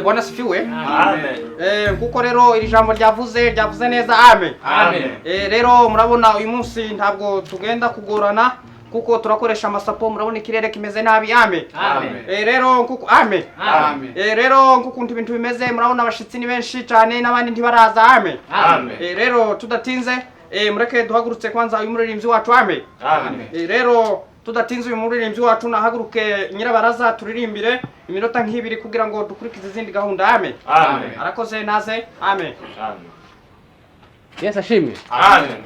Bwana asifiwe. Amen. Kuko rero iri jambo ryavuze neza, amen. Amen. Rero murabona uyu munsi ntabwo tugenda kugorana kuko turakoresha amasapo. Murabona ikirere kimeze nabi, amen. Amen. Rero kuko, amen. Amen. Rero nkukuntu ibintu bimeze, murabona abashitsi ni benshi cyane n'abandi ntibaraza, amen. Amen. Rero tudatinze, mureke duhagurutse kwanza uyu muririmbyi wacu, amen. Amen. Rero tudatinze, uyu muririmbyi wacu nahaguruke nyirabaraza turirimbire iminota nk'ibiri kugira ngo dukurikize izindi gahunda, amen. Amen. Arakoze, naze, amen. Amen. Yesu ashimwe. Amen.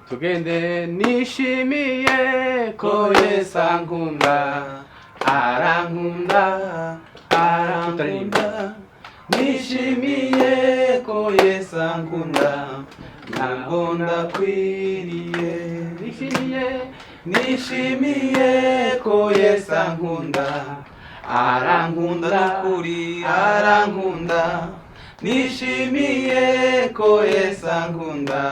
Tugende nishimiye ko Yesu ankunda, arankunda, arankunda. Nishimiye ko Yesu ankunda, ntabwo ndakwiriye. Nishimiye. Nishimiye ko Yesu ankunda, arankunda n'ukuri, arankunda. Nishimiye ko Yesu ankunda,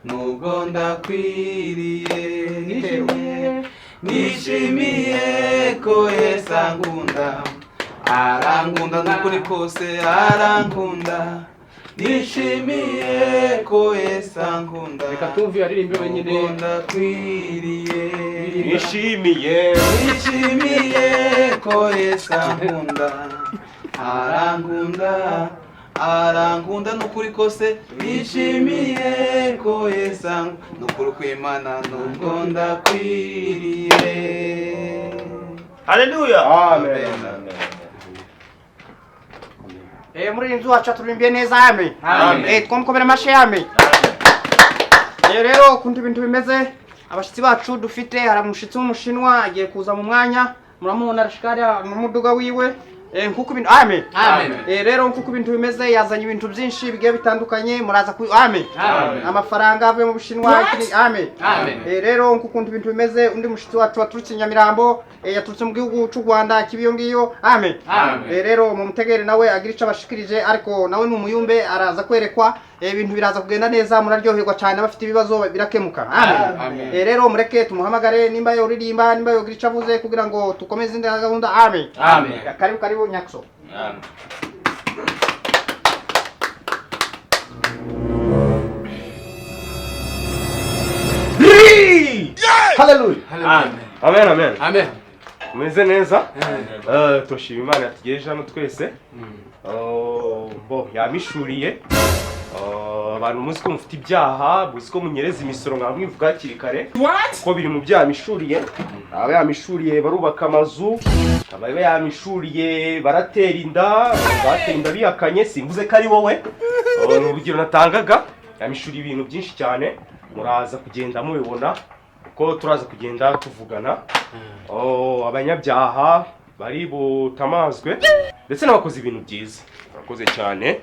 nubwo ndakwiriye. Nishimiye. Nishimiye ko Yesu ankunda, arankunda n'ukuri kose, arankunda. Nishimiye ko Yesu ankunda, Reka tumve aririmbe wenyine. nubwo ndakwiriye. Nishimiye. Nishimiye ko Yesu ankunda, arankunda, arankunda n'ukuri kose. Nishimiye ko Yesu ankunda n'ukuri kw'Imana, nubwo ndakwiriye. Haleluya. Amen. Muririmbyi wacu aturirimbiye neza, amen. Amen. Twamukomera amashyi, amen. Rero ukuntu ibintu bimeze, abashyitsi bacu dufite, hari umushyitsi w'umushinwa agiye kuza mu mwanya, muramubona arashikari mu muduga wiwe. Nkuko ibintu, amen. Amen. Rero nkuko ibintu bimeze, yazanye ibintu byinshi bigiye bitandukanye, muraza ku, amen. Amen. Amafaranga avuye mu Bushinwa amen. Amen. Rero nkuko ukuntu ibintu bimeze, undi mushyitsi wacu waturutse i Nyamirambo, yaturutse mu gihugu cy'u Rwanda kibiyo ngiyo, amen. Amen. Rero mumutegere nawe agira icyo abashikirije, ariko nawe ni umuyumbe, araza kwerekwa. Ibintu biraza kugenda neza, muraryoherwa cyane, abafite ibibazo birakemuka, amen. Amen. Rero mureke tumuhamagare, nimba yoririmba, nimba yogira icyo avuze, kugira ngo tukomeze indi gahunda, amen. Amen. Karibu, karibu nyakso. Amen. Haleluya. Amen. Amen, amen. Amen. Mumeze neza. Turashima Imana yatugejeje hano twese. Bo yamishuriye. Abantu muzi ko mufite ibyaha, muzi ko munyereza imisoro, mwaba mwivuga hakiri kare ko biri mu byaha mishuriye. Aba yamishuriye barubaka amazu, aba yamishuriye baratera inda, batera inda bihakanye, simvuze ko ari wowe. Ni urugero natangaga. Yamishuriye ibintu byinshi cyane, muraza kugenda mubibona uko turaza kugenda tuvugana. Oh, abanyabyaha bari butamazwe ndetse n'abakoze ibintu byiza, murakoze cyane.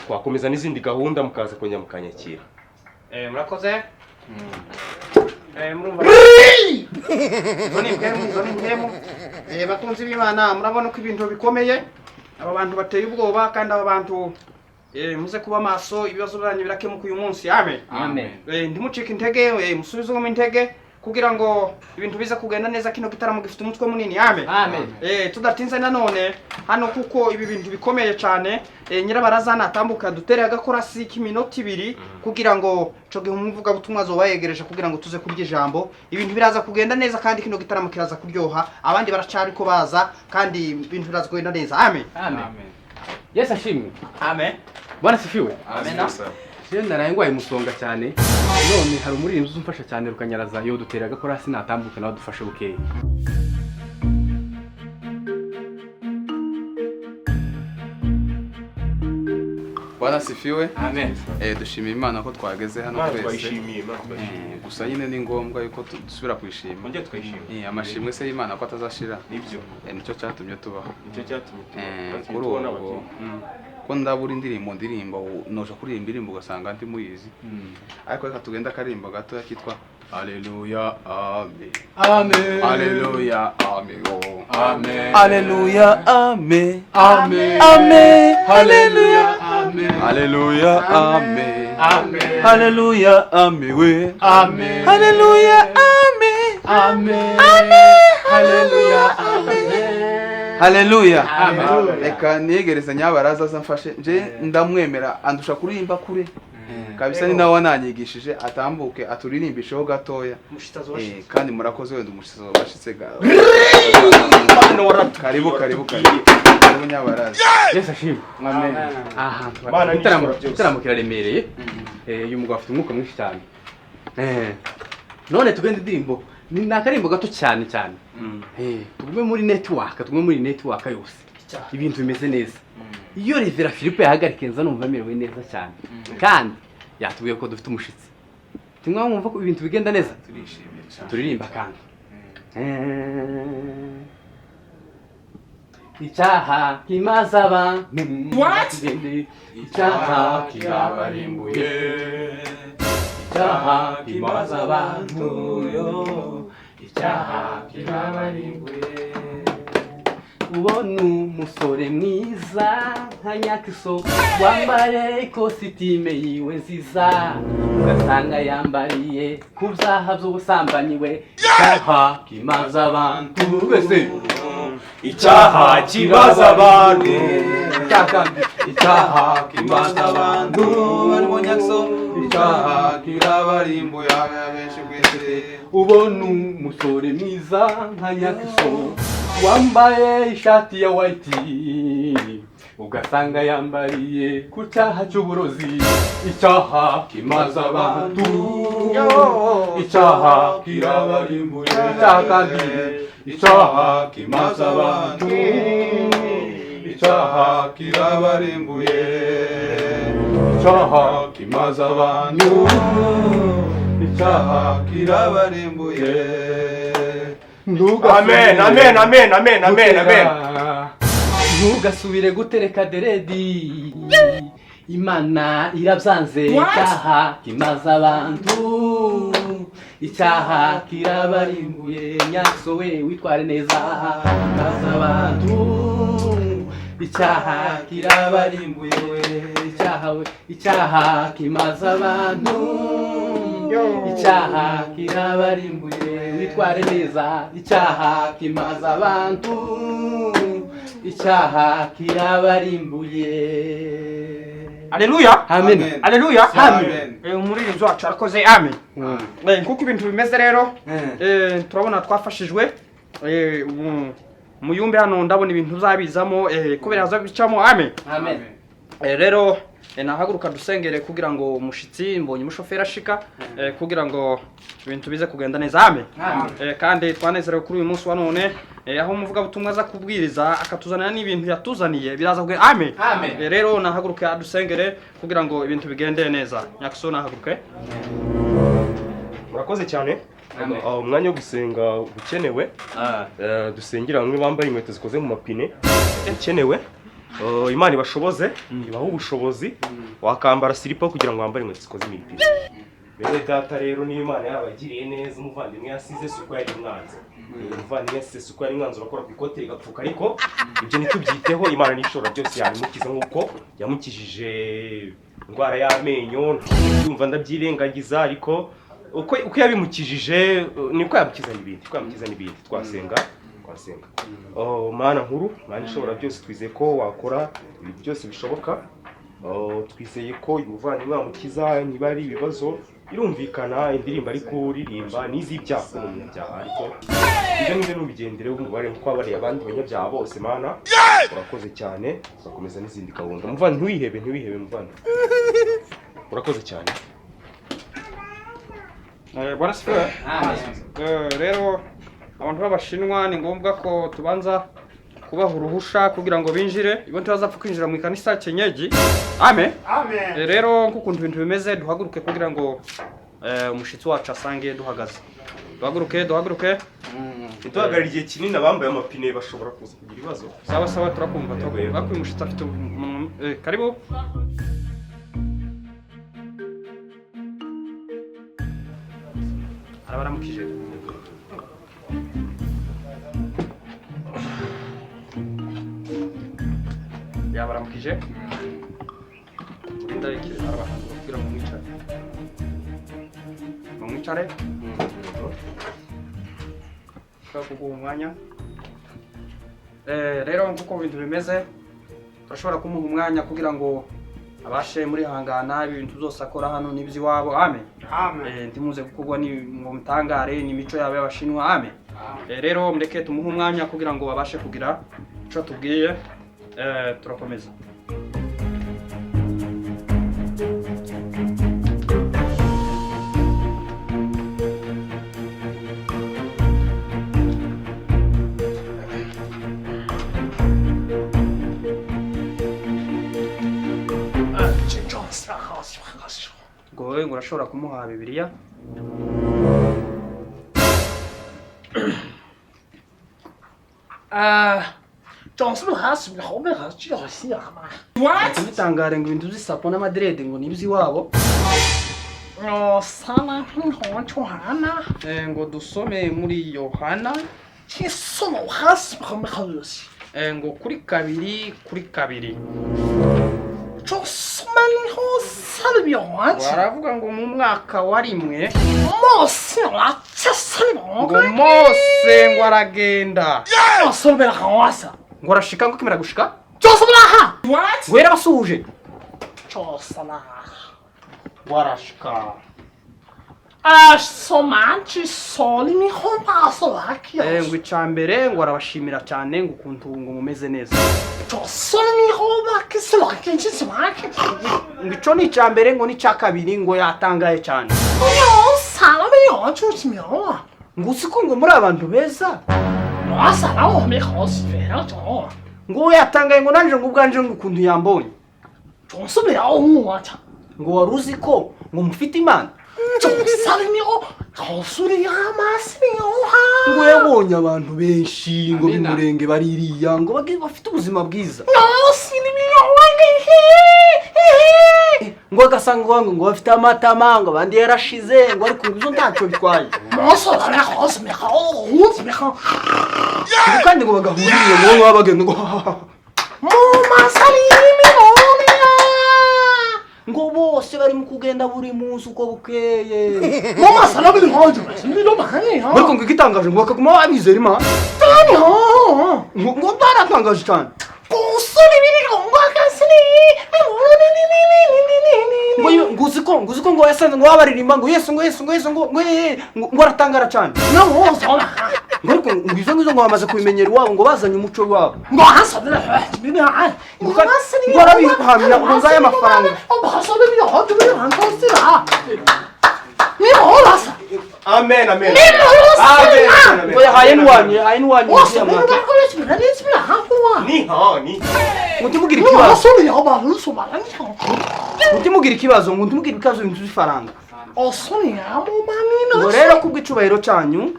Twakomeza n'izindi gahunda, mukaza kongera mukanyakira. Murakoze. Murumva izo ni impemu, izo ni impemu. Bakunzi b'Imana, murabona ko ibintu bikomeye, aba bantu bateye ubwoba, kandi aba bantu, muze kuba maso, ibibazo byanyu birakemuka uyu munsi, amen. Amen. Ntimucike intege, musubizemo intege kugira ngo ibintu bize kugenda neza. Kino gitaramo gifite umutwe munini, amen. Amen. Tudatinze nanone hano, kuko ibi bintu bikomeye cyane, nyirabaraza natambuka dutere agakorasi k'iminota 2 kugira ngo ico gihe umuvugabutumwa azoba yegereje kugira ngo tuze kurya ijambo. Ibintu biraza kugenda neza kandi kino gitaramo kiraza kuryoha, abandi baracari ko baza, kandi ibintu biraza kugenda neza, amen. Amen. Yesu ashimwe. Amen. Bwana asifiwe. Amen. Je naraye ngwaye umusonga cyane, none hari umuririmbyi uzumfasha cyane rukanyaraza, yo dutera agakorasi natambuka nawe dufashe bukeya. Bwana sifiwe. Amen. Dushimira Imana ko twageze hano Imana twese. twayishimiye, Imana twayishimiye. Gusa nyine ni ngombwa yuko dusubira kuyishima. Mwongere tukayishima. Amashimwe se y'Imana ko atazashira. Nibyo. Nicyo cyatumye tubaho. Nicyo cyatumye tubaho. Kuri Tubona ubu abakiriya. ko ndabura indirimbo ndirimba, noja kuririmba indirimbo ugasanga ndi muyizi, ariko reka tugende akaririmbo gatoya kitwa Haleluya amen. Amen. Haleluya amen. Oh. Amen. Haleluya amen. Amen. Amen. Haleluya. Amen. Haleluya amen. Amen. Haleluya amen we. Amen. Haleluya amen. Amen. Amen. Haleluya. Amen. Haleluya. Amen. Reka niyegereza nyabaraza aza mfashe, nje ndamwemera, andusha kuririmba kure kabisa, ni nawe wananyigishije. Atambuke aturirimbisheho gatoya. Kandi murakoze, wenda umushitsi washitse ga. Karibu, karibu, karibu, karibu nyabaraza. Yesu ashimwe. Amen. Aha. Imana ni igitaramo ishobora byose. igitaramo kiraremereye. Uyu mugabo afite umwuka mwinshi cyane. None tugende indirimbo ni akarimbo gato cyane cyane. Tugume muri network, tugume muri network yose, ibintu bimeze neza. Iyo Reverend Philippe yahagarika, nza numva amerewe neza cyane, kandi yatubwiye ko dufite umushitsi. Tumwe mwumva ko ibintu bigenda neza. Turishimye cyane. Turirimba kandi icyaha kimaze abantu. What? Icyaha kirabarimbuye, icyaha kimaze abantu yo, icyaha kirabarimbuye. Ubona umusore mwiza nka Nyakiso wambaye ikositime yiwe nziza, ugasanga yambariye ku byaha by'ubusambanyi we. Icyaha kimaze abantu twese. Icyaha kibaza abantu. Icyaha kandi, icyaha kimaze abantu. Barimo Nyakiso, icyaha kirabarimbuye abenshi ku isi. Ubona umusore mwiza nka Nyakiso wambaye ishati ya white, ugasanga yambariye ku cyaha cy'uburozi. Icyaha kimaze abantu, icyaha kirabarimbuye. Icyaha kandi, icyaha kimaze abantu. Icyaha kirabarimbuye. Icyaha kimaze abantu. Icyaha kirabarimbuye. Amen, amen, amen, amen, amen, amen. Ntugasubire gutereka dread, Imana irabyanze. Icyaha kimaze abantu, icyaha kirabarimbuye. Nyakiso we, witware neza. Kimaze abantu, icyaha kirabarimbuye. Icyaha we, icyaha kimaze abantu, icyaha kirabarimbuye. Witware neza. Icyaha kimaze abantu, icyaha kirabarimbuye. Aleluya. Amen. Aleluya. Amen. Umuririmbyi wacu arakoze, amen. Nkuko ibintu bimeze rero, turabona twafashijwe. Muyumbe hano, ndabona ibintu uzabizamo, kubera hazabicamo, amen. Amen. Rero nahaguruka dusengere kugira ngo umushitsi, mbonye umushoferi ashika, kugira ngo ibintu bize kugenda neza, amen. Kandi twanezerewe kuri uyu munsi wa none, aho umuvugabutumwa aza kubwiriza akatuzanira n'ibintu yatuzaniye, biraza kugenda, amen. Amen. Rero nahaguruke adusengere kugira ngo ibintu bigende neza. Nyakiso, nahaguruke. Murakoze cyane. Amen. Umwanya wo gusenga ukenewe. Dusengera bamwe bambaye inkweto zikoze mu mapine, ukenewe. Imana ibashoboze, ibahe ubushobozi, wakambara silipa kugira ngo wambare inkweto zikoze mu ipine. Bene data, rero niba Imana yarabagiriye neza, umuvandimwe yasize si uko yari umwanzi. Umuvandimwe yasize si uko yari umwanzi, urakora ku ikote rigapfuka, ariko ibyo ntitubyiteho. Imana n'ishobora byose, yabimukiza nk'uko yamukijije indwara y'amenyo. Ndumva ndabyirengagiza, ariko uko yabimukijije niko yamukiza n'ibindi, uko yamukiza n'ibindi. Twasenga, twasenga. Oh, Mana nkuru, Mana ishobora byose, twizeye ko wakora ibintu byose bishoboka. Oh, twizeye ko uyu muvandimwe wamukiza niba ari ibibazo. Birumvikana, indirimbo ari kuririmba n'iz'ibyaha, ni umunyabyaha, ariko ibyo ngibyo ntubigendere umubare nk'uko wabariye abandi banyabyaha bose. Mana, urakoze cyane, ugakomeza n'izindi gahunda. Muvandi, ntiwihebe, ntiwihebe muvandi, urakoze cyane. Bwana asifiwe. Rero abantu b'Abashinwa ni ngombwa ko tubanza kubaha uruhusha kugira ngo binjire, ibo ntibazapfa kwinjira mu ikanisa kenyeji, amen. Rero nk'ukuntu ibintu bimeze, duhaguruke kugira ngo umushitsi wacu asange duhagaze. Duhaguruke, duhaguruke. Ntituhagarare igihe kinini, abambaye amapine bashobora kuza kugira ibibazo. Sawa sawa, turakumva, turakumva ko uyu mushitsi afite karibu. Arabaramukije. Yabaramukije. Ndayike arabahangura kugira ngo mwicare, ngo mwicare. Ushobora kuguha umwanya. Rero nk'uko ibintu bimeze, turashobora kumuha umwanya kugira ngo abashe muri hangana ibintu byose akora hano n'iby'iwabo. Amen. Ntimuze gukorwa ni ngo mutangare ni imico yabo y'Abashinwa. Amen. Rero mureke tumuhe umwanya kugira ngo babashe kugira ico tubwiye. Turakomeza. Ngo wowe ngo urashobora kumuha Bibiliya. Ntitangare ngo ibintu by'isapo n'amadirede ngo ni iby'iwabo. Ngo dusome muri Yohana ngo kuri 2:2. Baravuga ngo mu mwaka wa 1 ngo Mose ngo aragenda ngo arashika ngo kimera gushika ngo yarabasuhuje ngo arashika. Ngo icya mbere ngo arabashimira cyane ngo ukuntu ngo mumeze neza. Ngo ico ni icya mbere, ngo n'icya kabiri ngo yatangaye cyane. Ngo uzi ko ngo muri abantu beza. Ngo yatangaye ngo nanje ngo ubwanje ngo ukuntu yambonye. Ngo wari uzi ko ngo mufite Imana. Ngo yabonye abantu benshi ngo b'Imurenge baririya ngo bafite ubuzima bwiza. Ngo agasanga ngo bafite amatama ngo abandi yarashize ngo ariko ibyo ntacyo bitwaye. Ngo kandi ngo bagahurira ngo baba bagenda ngo ngo bose bari mu kugenda buri munsi uko bukeye. Ariko ngo igitangaje ngo bakaguma babizera Imana. Ngo byaratangaje cyane. Ngo uzi ko ngo yasanze ngo babaririmba ngo Yesu ngo Yesu ngo Yesu ngo ngo aratangara cyane. Ngo ariko ngo izo ngizo ngo bamaze kubimenyera iwabo ngo bazanye umuco wabo. Ngo arabihamya ngo ngaye amafaranga. Amen, amen. Ngo yahaye n'uwanyu, yahaye n'uwanyu. Ni hao, ni. Ngo ntimugire ikibazo. Ngo ntimugire ikibazo, ngo ntimugire ibibazo ibintu by'ifaranga. Ngo rero kubw'icubahiro cyanyu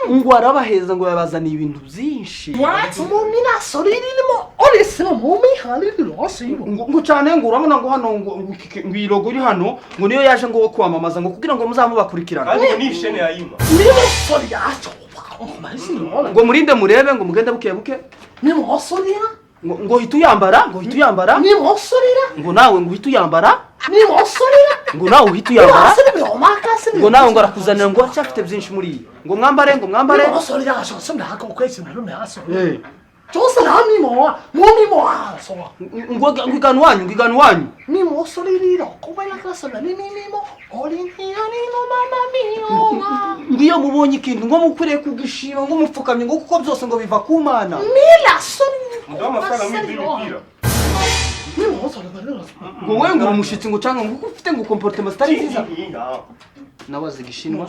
ngo arabaheza ngo yabazaniye ibintu byinshi. Ngo cyane ngo urabona ngo hano ngo iyi logo iri hano ngo niyo yaje ngo wo kwamamaza ngo kugira ngo muzamubakurikirana. Kandi ni ishene ya Ima. Ngo murinde murebe ngo mugende buke buke. Ngo hita uyambara, ngo hita uyambara. Ngo nawe ngo uhite uyambara. Ngo nawe uhite uyambara. Ngo nawe ngo arakuzanira ngo aracyafite byinshi muri iyi. Ngo mwambare, ngo mwambare. Ngo igana wanyu, ngo igana wanyu. Ngo iyo mubonye ikintu ngo mukwiriye kugishima ngo mupfukamye ngo kuko byose ngo biva ku Mana. Ngo wewe ngo umushitsi ngo cyangwa ngo ufite ngo comportement zitari nziza. Nabaze gishinwa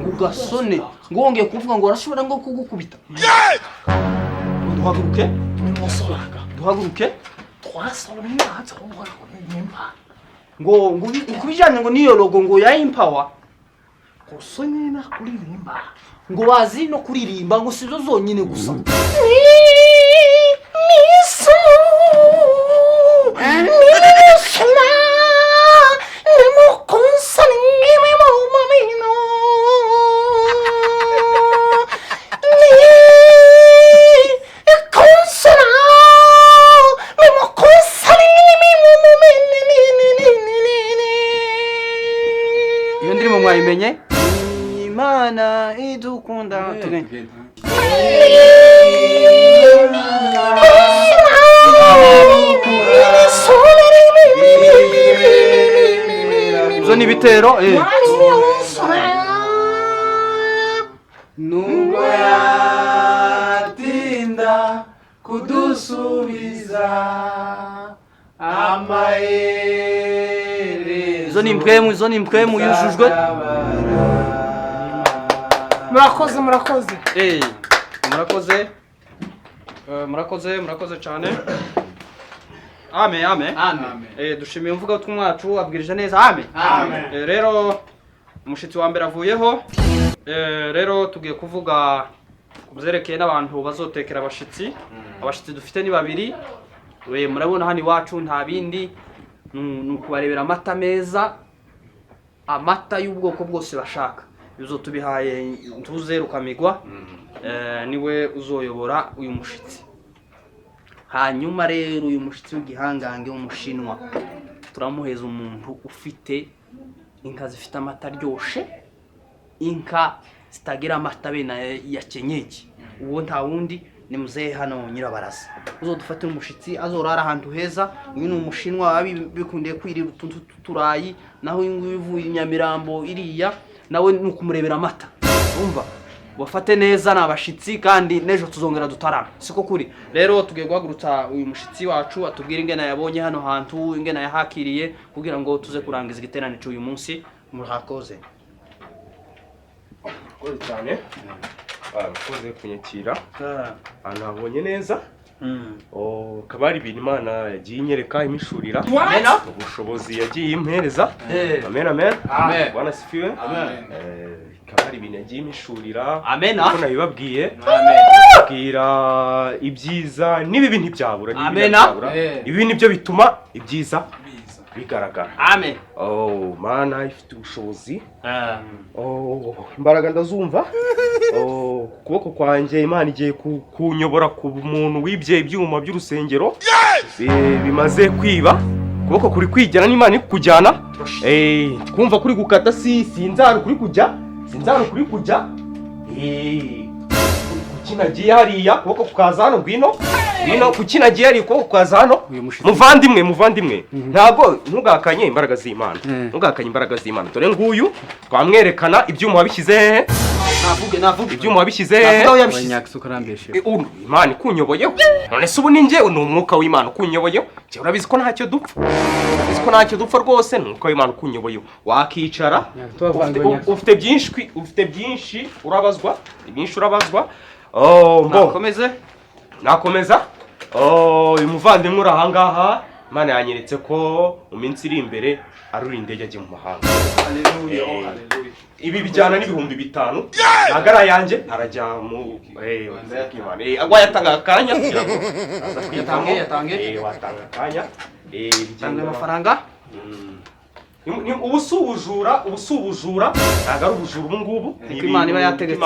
ngo gasone ngo wongeye kuvuga ngo arashobora ngo kugukubita. Ngo duhaguruke. Duhaguruke. Ngo kubijyanye ngo niyo logo ngo ya Empower. Ngo bazi no kuririmba ngo sizo zonyine gusa. Iyo ndirimbo mwayimenye? Imana Tugende. Ibyo ni ibitero. Nubwo yatinda kudusubiza amaherezo. Izo ni impwemu, izo ni impwemu yujujwe. Murakoze, murakoze. Murakoze. Murakoze, murakoze cyane. Amen, amen. Amen. Dushimiye umuvugabutumwa wacu abwirije neza. Amen. Amen. Rero umushitsi wa mbere avuyeho. Rero tugiye kuvuga ku byerekeye n'abantu bazotekera abashitsi. Abashitsi dufite ni babiri. Murabona hano iwacu nta bindi, ni ukubarebera amata meza, amata y'ubwoko bwose bashaka. Ibyo tubihaye Ntuze Rukamigwa, niwe uzoyobora uyu mushitsi. Hanyuma rero uyu mushitsi w'igihangange w'umushinwa turamuheza umuntu ufite inka zifite amata aryoshe, inka zitagira amata bene ya kenyeji. Uwo nta wundi ni muzehe hano Nyirabaraza uzodufatira umushitsi, azorara ahantu heza. Uyu ni umushinwa bikundiye kwirira utuntu tw'uturayi, naho uyu nguyu uvuye i Nyamirambo iriya nawe ni ukumurebera amata. Urumva bafate neza, ni abashitsi kandi n'ejo tuzongera dutarame, siko kuri. Rero tugiye guhagurutsa uyu mushitsi wacu atubwire ingena yabonye hano hantu, ingena yahakiriye, kugira ngo tuze kurangiza igiterane cy'uyu munsi. Murakoze. Murakoze cyane. Murakoze kunyakira. Ahantu habonye neza. Akaba ari ibintu Imana yagiye inyereka, imishurira ubushobozi yagiye impereza. Amen, amen. Amen. Bwana asifiwe. Ikaba ari ibintu yagiye imishurira. Amen. Uko nabibabwiye, bwira ibyiza n'ibibi ntibyabura. Amen. Ibi nibyo bituma ibyiza bigaragara. Amen. Mana ifite ubushobozi. Imbaraga ndazumva. Ukuboko kwanjye Imana igiye kunyobora ku muntu wibye ibyuma by'urusengero bimaze kwiba. Ukuboko kuri kwijyana n'Imana iri kukujyana. Kumva kuri gukata, si sinzara kuri kujya, sinzara kuri kujya. Kuki nagiye hariya ukuboko kukaza hano? Ngwino, ngwino. Kuki nagiye hariya ukuboko kukaza hano? Muvandimwe, muvandimwe, ntabwo ntugakanye imbaraga z'Imana. Ntugakanye imbaraga z'Imana. Dore nguyu twamwerekana ibyuma wabishyize hehe. Navuge, navuge. Ibyuma wabishyize hehe. Imana ikunyoboyeho. None se ubu ni njye? Ni umwuka w'Imana ukunyoboyeho. Njye urabizi ko ntacyo dupfa, urabizi ko ntacyo dupfa rwose. Ni umwuka w'Imana ukunyoboyeho. Wakicara, ufite byinshi, ufite byinshi urabazwa, byinshi urabazwa. Nakomeze, nakomeza. Uyu muvandimwe uri ahangaha, Imana yanyeretse ko mu minsi iri imbere aruri indege ajya mu mahanga. Ibi bijyana n'5,000. Ntabwo ari ayanjye, arajya mu wayatanga akanya kugira ngo aza kwitamo. Watanga akanya. Tanga amafaranga. Ubu si ubujura, ubu si ubujura, ntabwo ari ubujura ubu ngubu. Imana iba yategetse.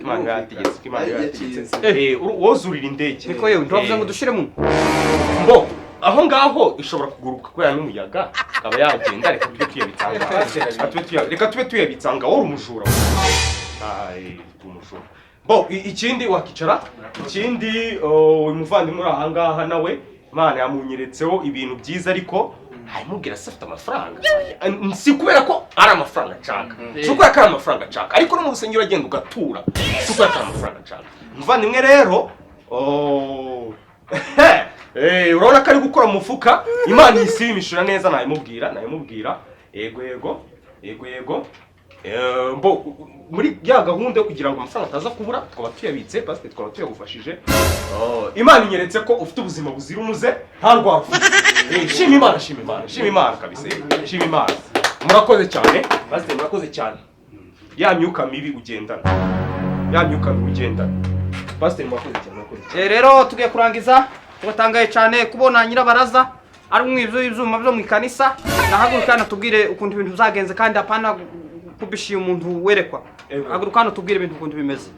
Imana iba yategetse, Imana iba yategetse. Wozurira indege. Niko yewe, ntibavuze ngo dushyiremo. Mbo aho ngaho ishobora kuguruka kubera n'umuyaga akaba yagenda. Reka tube tuyabitsanga, reka tube tuyabitsanga. Wowe umujura, umujura. Bo ikindi wakicara. Ikindi uyu muvandimwe uri aha ngaha nawe Imana yamunyeretseho ibintu byiza, ariko ayimubwira se afite amafaranga. Si kubera ko ari amafaranga nshaka, si kubera ko ari amafaranga nshaka, ariko no mu rusengero agenda ugatura, si kubera ko ari amafaranga nshaka. Umuvandimwe rero urabona ko ari gukora mu mufuka. Imana isibimishura neza, nayimubwira, nayimubwira. Yego, yego, yego, yego. Mbo muri ya gahunda yo kugira ngo amafaranga ataza kubura, twaba tuyabitse, pasiteri twaba tuyagufashije. Imana inyeretse ko ufite ubuzima buzira umuze, nta ndwara ufite. Shima Imana, shima Imana, shima Imana kabisa, shima Imana. Murakoze cyane pasiteri, murakoze cyane. Ya myuka mibi ugendana, ya myuka mibi ugendana, pasiteri, murakoze cyane, murakoze cyane. Rero tugiye kurangiza. Turatangaye cyane kubona Nyirabaraza ari umwibyo w'ibyuma byo mu ikanisa. Nahaguruka hano tubwire ukuntu ibintu byagenze, kandi apana kubishiye umuntu werekwa. Haguruka hano tubwire ibintu ukuntu bimeze.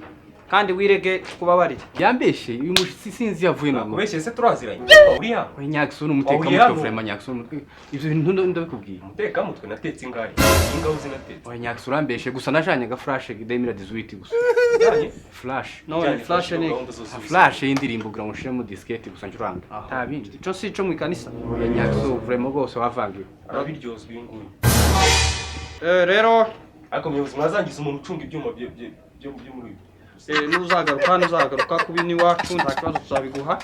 Kandi wirege, tukubabarire. Yambeshe uyu mushitsi, sinzi yavuye none. Kubeshye se turaziranye uriya? Oya, Nyakso ni Wahuye umutekamutwe. hano? Vraiment, Nyakso ni ibyo bintu ndabikubwiye. Umutekamutwe? Natetse ingahe? Iyi ngabo zinatetse. Oya Nyakso, urambeshe gusa. Najanye aga flash 2018 gusa. Ujyanye? Flash. None Ujyanye flash ni gahunda zose A flash y'indirimbo kugira ngo nshiremo disquette gusa ncuranga, nta bindi. Ico si ico mu ikanisa. Oya Nyakso, vraiment rwose wavangiwe. Arabiryozwa uyu nguyu. Rero Ariko muyobozi, mwazangiza umuntu ucunga ibyuma byo muri uyu nuzagaruka, nuzagaruka kuba iwacu nta kibazo, tuzabiguha.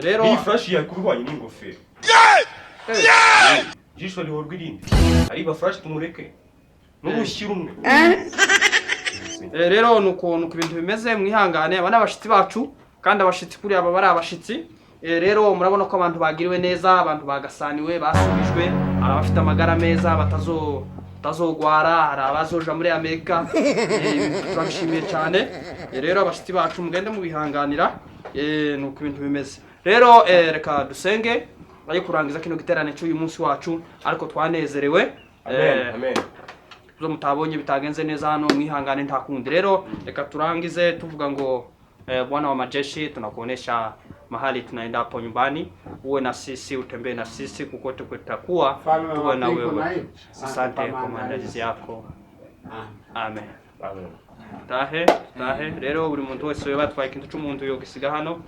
Rero Iyi flash yakubihwanye n'ingofero, ijisho rihorwa irindi. Ariba flash, tumureke n'urushyira umwe. Rero ni ukuntu ku bintu bimeze, mwihangane. Aba ni abashitsi bacu, kandi abashitsi kuri aba bari abashitsi. Rero murabona ko abantu bagiriwe neza, abantu bagasaniwe, basubijwe. Hari abafite amagara meza batazogwara, hari abazoja muri Amerika. Turabishimiye cyane. Rero abashitsi bacu mugende mubihanganira. Ni uko ibintu bimeze. Rero reka dusenge ayo kurangiza kino giterane cy'uyu munsi wacu, ariko twanezerewe. Amen, amen. Zo mutabonye bitagenze neza hano, mwihangane, nta kundi. Rero reka turangize tuvuga ngo Bwana wa majeshi, tunakuonesha mahali tunaenda hapo nyumbani, uwe na sisi, utembee na sisi kokote kutakuwa, Mfalme wa tuwe na mbingu na wewe. nchi. Asante kwa maandalizi yako, amen. Tahe tahe. Rero buri muntu wese batwaye ikintu cy'umuntu yogisiga hano.